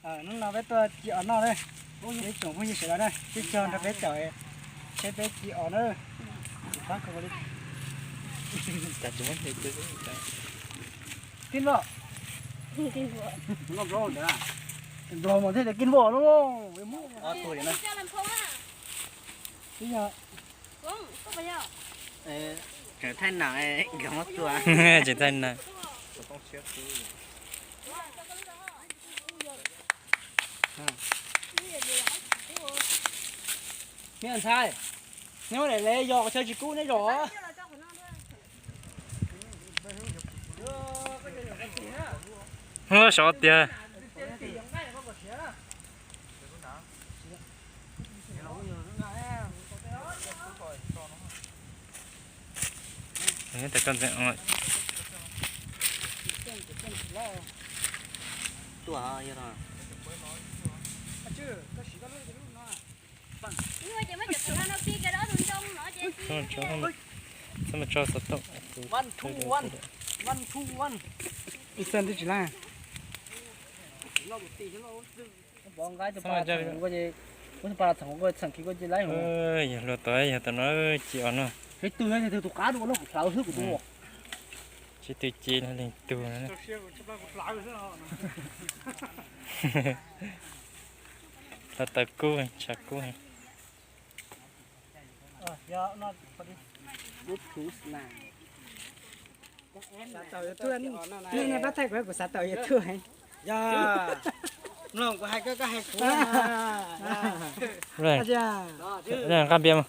Hnub no peb tuaj ci os noj na, peb tsoom phooj ywg sawv daws na, peb cog nrog peb caum, seb peb ci os na. Pab ko li. Kij nplo, nplo mas thiaj li kij nplo no. Tseem thaij nam, tseem thaij nam. Me ntxhais, neb muab daim le yos chaw tsis kub neb zos. Sov tiag. Txhob mus tso xov tooj. Ib txoj twb tsis laib. Yog luag tod yog tom no ci os no. Tus qab dua lub kuv hlawv xwb kuv tus. Tsis twg ci leeg tug no. Los taws kub, tshav kub. Xav tau YouTube, nej pab thaij kuv, kuv xav tau YouTube heev. Yog mloog kuv hais koj, koj hais kuv. Nqa npias mas.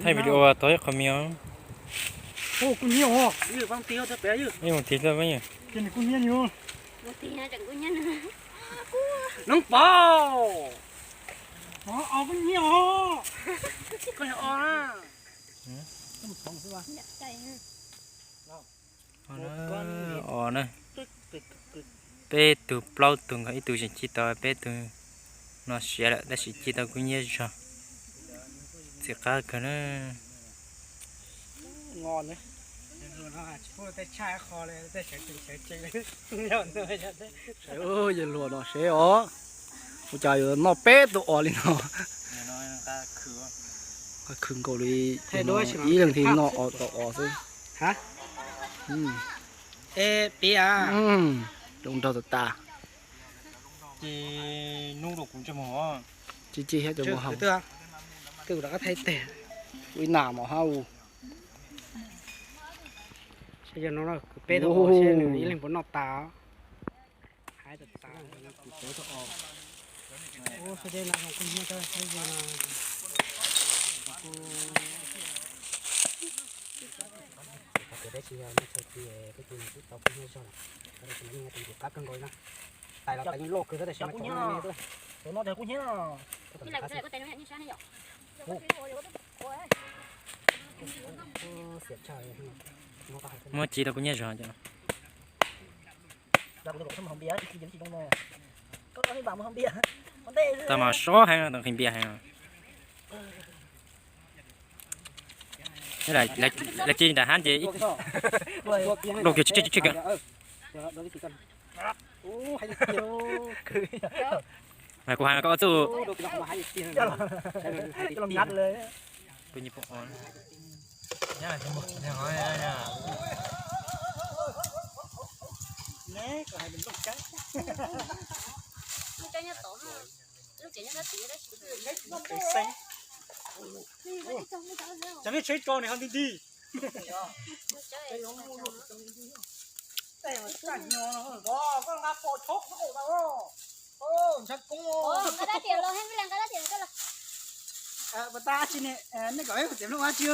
Thaij video tau ib qho me os. Kuj hnyiab os. Ib mus tig lawm. Ces nws kuj hnyiab li. Noob pov. Os, kuj hnyiab os. Koj yog os na. Os na. Peb tug plaub tug nkaus ib tug tseem ci tau, peb tug no siav lawm tab sis ci tau kub hnyiab zog. Txiv qab kawg na. Yog luag no seb os, ua cas yuav noj peb tug os li no. Qab khwv nkaus li, ib leeg thiaj noj tau os xwb. Zoo nraug tas tas. Ces nub rau kuv ntsej muag. Ci ci thiab cov muag hau. Twb rov qab thaij teg. Ua ib nab mov hab u. Yog no peb tug os seb nws ib leeg puas noj tas. Hais tas tas kuv tau os. Ua sab dej no zoo kub hnyiab, sab dej no. Peb tsis yog nej txhais tis, peb tus no twb tau kub hnyiab zog lawm. Qab kawg nkaus li na. Tais los tais yeej loj kawg tab sis mas muab ci tau kub hnyiab zog. Tau mas sob heev, tau nqhis npias heev. Lawv ci nram hab ces dua kiag tsib tsib kiag. Mas kuv hais koj txuj. Cov nej tsheb tso nws ho nti nti. Koj nqa pos chob kuv qaum tau. Ntshav koob. Pas tas tsi ne, nej kom ib tiam nplooj dab tsi?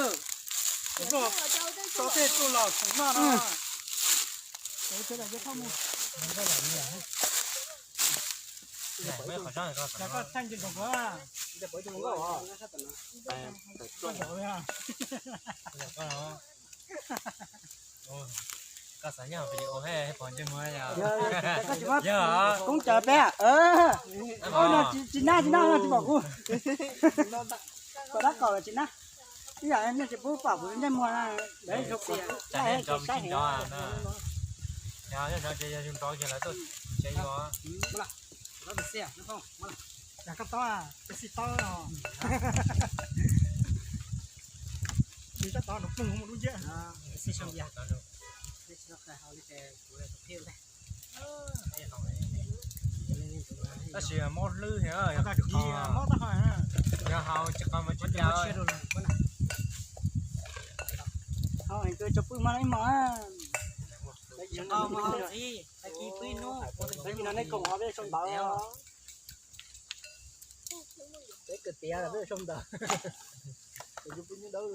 Tso tej tuaj los tsoom noj no. Koj thaij nce zoo kuv. Koj xav nyob video he pom ntsej muag yog? Yog koj tsis muab koob caw peb. Oj no tsis nab tsis nab no tsis pom kuv. Kom dab kaum los tsis nab. Ib yam nej tsis pub pom kuv ntsej muag na. Yog yus nrov ces lawv tuaj tsev yus. Koj tau peb xij taub, tsis tau nrov ploog mus lub nceb. Tab sis mob hlwb thiab, mob tab, yog haus tsis qau mas tsis cas. Haus heev kawg tso pwj mab ib hmos. Tsis qau mas haus ntxiv, tag kis pw ib hnub, peb mus no nej koom os, peb sau ntawv. Peb kawm tiav los peb sau ntawv. Peb pw hnub dawb.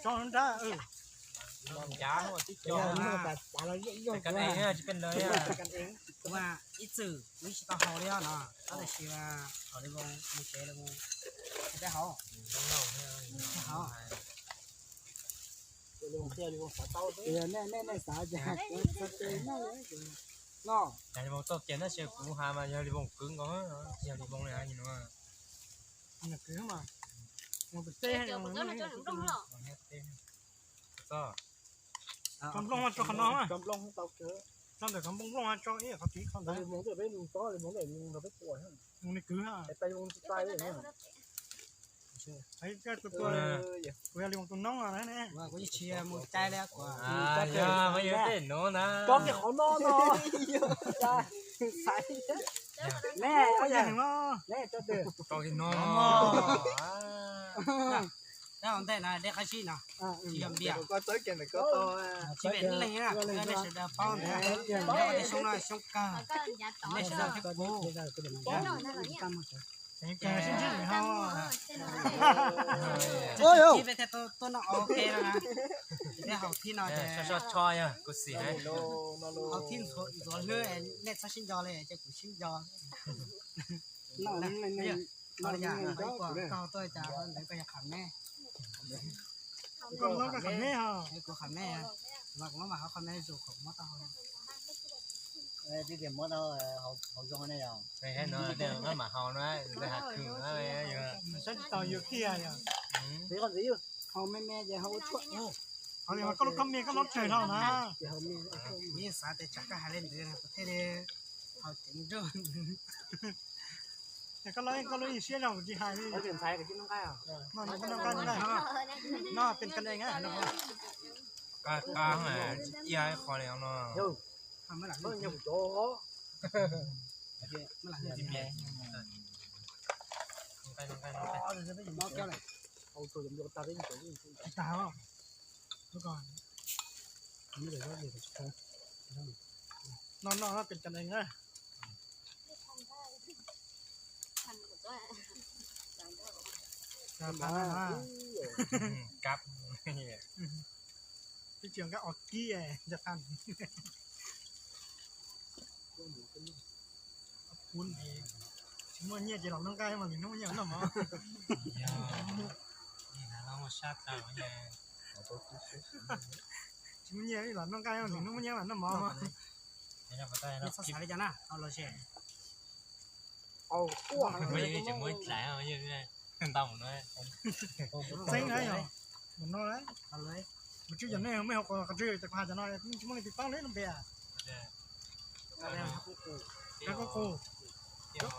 Tso nrab. Ib txwm kuv tsis tau haus li no, tab sis haus li mus tsev li mus, peb haus, peb haus. Nej xav li mus tau ces tab sis kuv hais mas yog li voos kwv nkaus, yog li voos li no. Tso nplooj mas tso qhov no, tso ntawm qhov nplooj nplooj tso ib qhov tid qhov ntawd. Mus li kwv. Kuv yog li voos tus noob ne, kuv tsis mus cai li kuv. Tso kiag qhov no no. Neb, tso kiag no. Dab ua ntej no dej qab zib no, tsis yog npias, tsis yog npias leeg na, nej sawv daws paub ntawd, nej ua tej xyoob no xyoob kawg, nej sawv daws thiab kuv. Ib peb thiaj tuaj noj ok no na. Peb haus thib no ces, haus thib ntxuav hlwb, nej txhob sib nco li ces kuv sib nco. Koj tuaj cas ntawd koj yog qhov meb. Kuv qhov meb, mas kuv mam haus qhov meb zus kom muab tau. Tij tias muab tau haus zoo ne yog. Mam haus no, hav khwm no, saib tsis taus yus kiag yog. Haus me me ces haus ua tshuaj. Haus li koj lub khaub me koj lub tsawg no na. Kuv yeej xav tias tsam koj hais li ntawd kuv thiaj li haus ceev nrooj. Koj lub, koj lub yeej siab zog kuv tsis hais li. No, no, no, no, no, pes kas ees na. Qab qab, ib qho li no. Tsis tas. No no pes kas ees na. Kab. Twb tsis nkaj os kib ncaj qab. Tsis muaj nyiaj ces los noj nqaij mas lwm hnub nyiaj noj mov. Tsis muaj nyiaj los noj nqaij, lwm hnub muaj nyiaj mas noj mov. Txhob xav li cas na, los ze. Tseem muaj ib dlaim ntau mus no. Txeeb na yog mus no, mus tswj cov nej mej hauv qhov tswj cov qhov cov no tsis muaj leej twg paub li no npe. Kab koj qus, zaub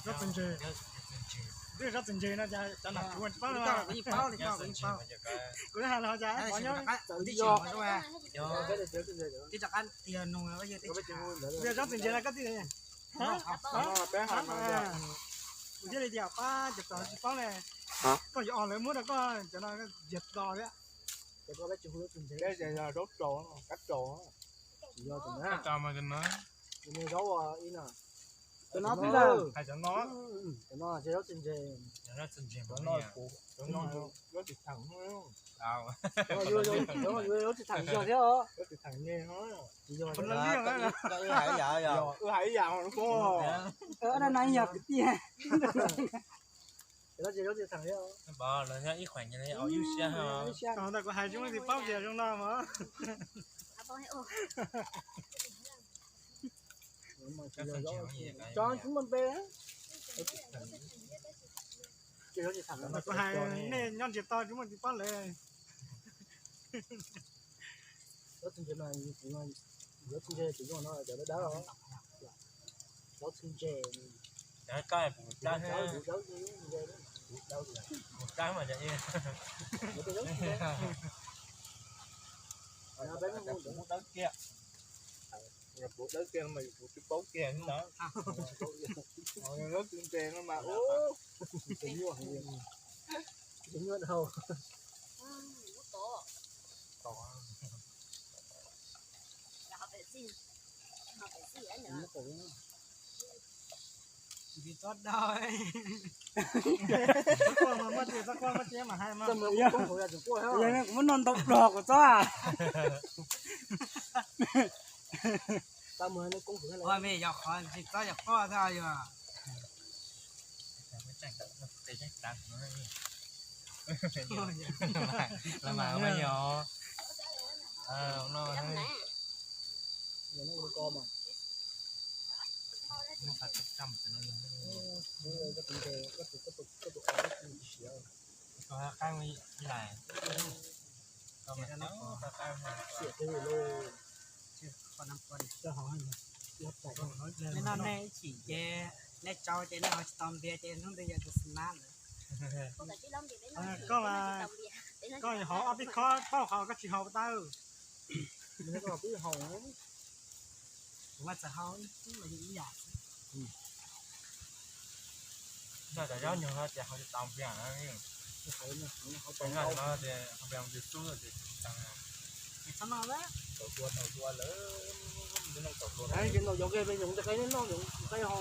txwv ntses, twb zaub txwv ntses no cas cov nam kuv tsis paub li. Kuv hais los cas pov nyob. Zaub txwv ntses no koj tij, kuv thiaj li tias pab cov tod tsis paub ne, koj yuav os lawv muab rau koj cov no ntiav do thiab. Zaub txwv ntses, zaub raus, kab raus, kab raus mas zaub ib no. Cov no twb ntag. Cov no, cov no ces zaub txwj ntse. Cov no, cov no yuav tsis tham, cov no yuav tsis tham zog thiab os. Wb hais ib yam, wb hais ib yam os. Dab no yog kwv tij. Cov no ces zaub tsis tham thiab. Ntawm kuv hais tsis muaj leej twg paub tias zoo no mas. Cov tsis muaj npe. Ntawm kuv hais nej nyob ntsiag to tsis muaj leej twg paub lawm. Zaub txwj ntse mas, zaub txwj ntse tsis zoo no cov dawb dawb os. Zaub txwj ntse. Cov koj puas dawb, puas dawb mas cov, puas dawb kiag, puas dawb kiag mas yus kuv twb paub kiag ntawd. Zaub txwj ntse no mas ub, ntse nyuaj, ntse nyuaj dhau. Tsis txhob dau. Kuv muab no ntau plos kuv txob. Ua me yog qhov tsis txob yog qhov txob yog. Los mas ua yog no. Qab ib lais. Neb noj nej ib chim ces neb tsau ces neb ho tsis tau npias ces hnub ntawd yog tus xu nab lawm. Koj, koj hauv ob peb khob tauj qhov koj tsis haus tau. Kuv mas txawm haus ib tug los yog ib yam xwb. Noj cov zaub nyuag no ces haus tsis tau npias na. Noj no ces haus npias tus xub ces tsis tau. Tsis txhob noj lawm. Ces noj cov qe peb yoov qe noj yoov qe ho.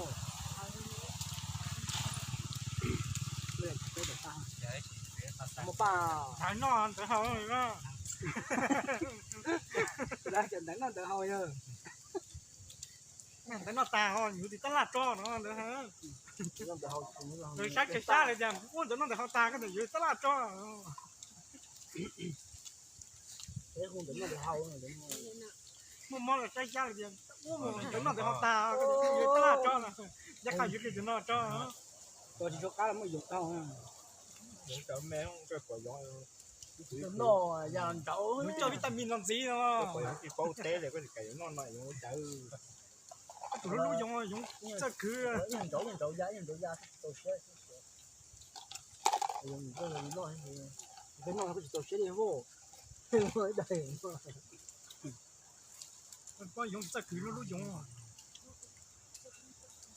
Mus pam. Ntawd noj ntawd haus. Ntawd noj ntawd haus yog. Ntawd noj tag ho yuav tab laj tso no ntawd. Saib kev sab li tias ua ntawd noj ntawd haus tag koj ntawd yuav tab laj tso. Muaj mob los saib sab li tias ua ntawd noj ntawd haus tag koj ntawd yuav tab laj tso no. Yog qhov yuav li tus no tso. Tsis tso qab los muaj yoov tau. Yoov cov me, yoov noj yam nraud, coj vitamin los ntxiv no. Tsis paub teb li koj tsis kam yuav noj no yoov cawv. Tus lub lub yoov, yoov txawj khwv. Nraud nraud ya, nraud ya tau siab. Noj kuj tsis tau siab li voj. Daig. Koj yoov txawj khwv lub lub yoov.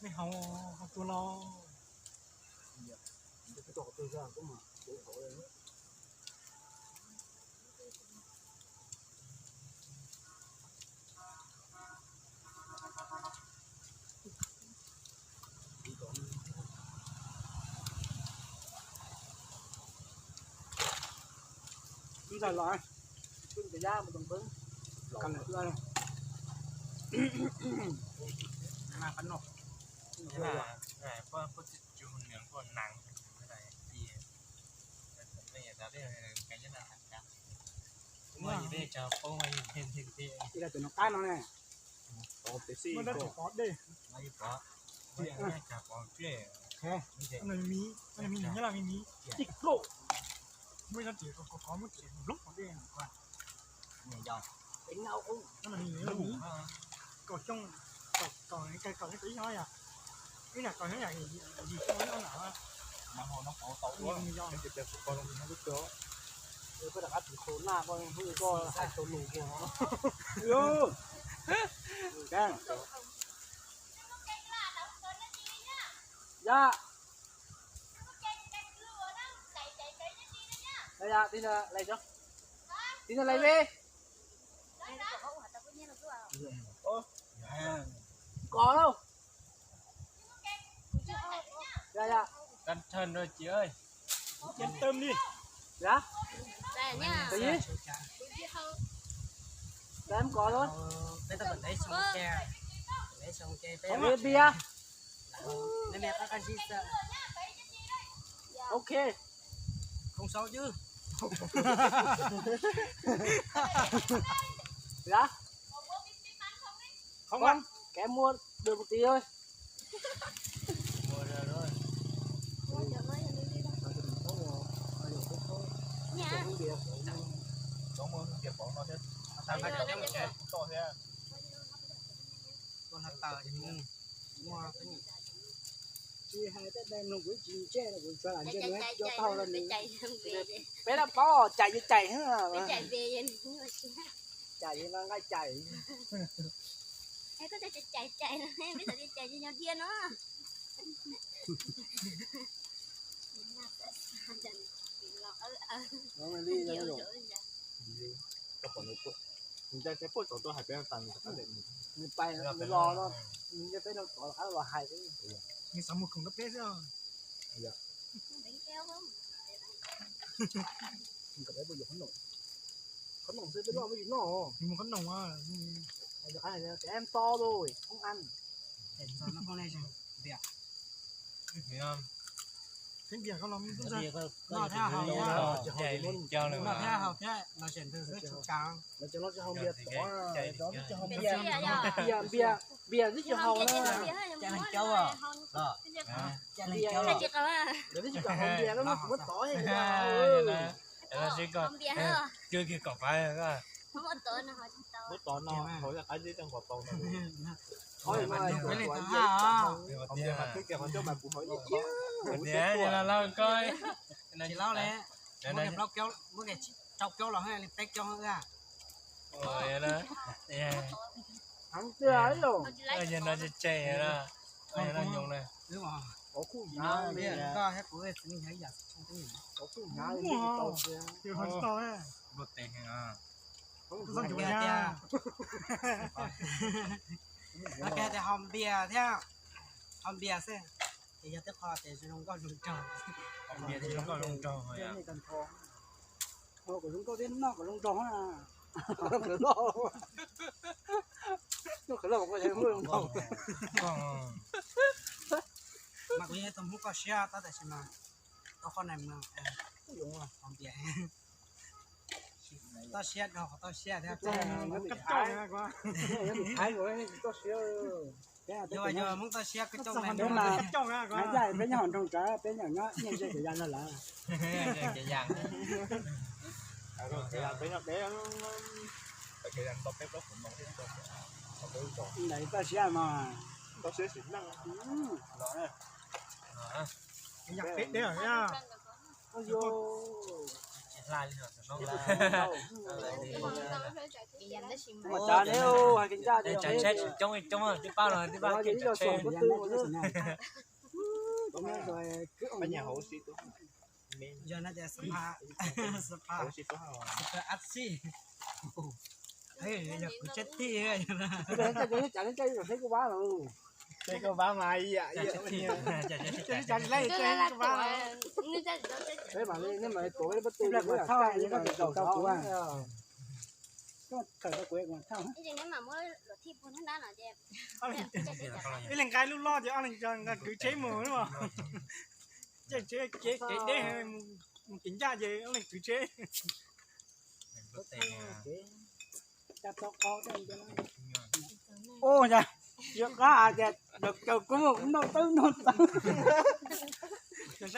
Nej haus, haus tua los. Ntxawm los, tus yab mus too peb, kam lawm tua. Mas qab noj, tus no qab no ne. Muaj dab tsi pov dej. Miv, miv, muaj dab tsi qov qov muab txiav nplooj pov dej. Kaum xyoo, kaum, kaum, kaum ib no yom. Ib yam kaum xyoo yam yim xyoo ib no na. Koj rov qab tus qhua naj koj hnub koj hais tau lus kiag. Ya, ya, tib no lais, tib no lais ve. Koj lauj. Căng thẳng rồi chị ơi. Yên tâm đi. Dạ. Đây nha. Cái gì? Đây em có thôi. Đây ta vẫn lấy sông kè. Lấy sông kè. Không biết bia. Đây mẹ các anh chị sợ. Ok. Không sao chứ. Dạ. Không ăn. Kẻ mua được một tí thôi. Tsis hais tej dai no kuv tsis ntsej no kuv tsuas lam ntsej no cov taub hau rau nws. Peb dab paub cais ces cais xwb. Cais no nqaij cais. Nws pais nws los no, nws nco peb no tod los qab los hais. Nws xav mus khoom rau peb xwb. Qhob noom xwb peb loj muab yus noj. Nws mus qhob noom. Em to rồi không ăn. Noj thiab haus thiab, noj thiab haus thiab los tseem ntws xwb tsis kav. Lawv tseem no tsis haus npias tod, tsis haus npias, npias, npias twb tsis haus na. Cais leej cauj os. Cais leej cauj os. Lawv twb tsis kam haus npias no kuv muab tod. Muab tod no haus qab zib coj nkaus tau no. Ib leeg tau hab os. Npias mas twb tias qhov ncauj mas kuv haus ib ciab. Tsis laub li, muab rau kiaub los li peb kiaub ua. Heev tiag yog no tseg tseg na. Koj thiab kuv txiv neej yog ib yam. Tias, tias haus npias thiab, haus npias xwb, ces yog twb qhov tias zoo nkauj zoo nraug. Haus npias zoo nkauj zoo nraug. Kuv zoo nkauj thiab noj kuv zoo nraug na. Noj qhwv loj kuv zoo nraug. Mas kuv yeej tau Hmoob toj siab tab tab sis mas tau qhov na mas haus npias. Toj siab dhau qhov toj siab thiab. Yog Hmoob toj siab koj coj, peb nyob hauv nroog tsav peb nyob nyob nyiaj ze kev yas no lawm. Toj siab mas. Mas tsav ne, hais kev ncaj tias tib pab los tib pab kev ncaj tsheb. Yog no ces xab pha, xab pha ab xij. Yog kuv tsheb tij. Tsheb kuv pab mas ib yam, tsheb kuv pab. Peb mas nej mas tuav peb pab tw, koj tau kuv, koj tau kuv. Ib leeg nqa lub loj ces ob leeg nqa kwv tsheb mus, caij tsheb kev deb, mus kev ncaj ces ob leeg kwv tsheb. Ua cas, yog qab hais tias caum kuv mus kuv noj tawb noj tawb. Koj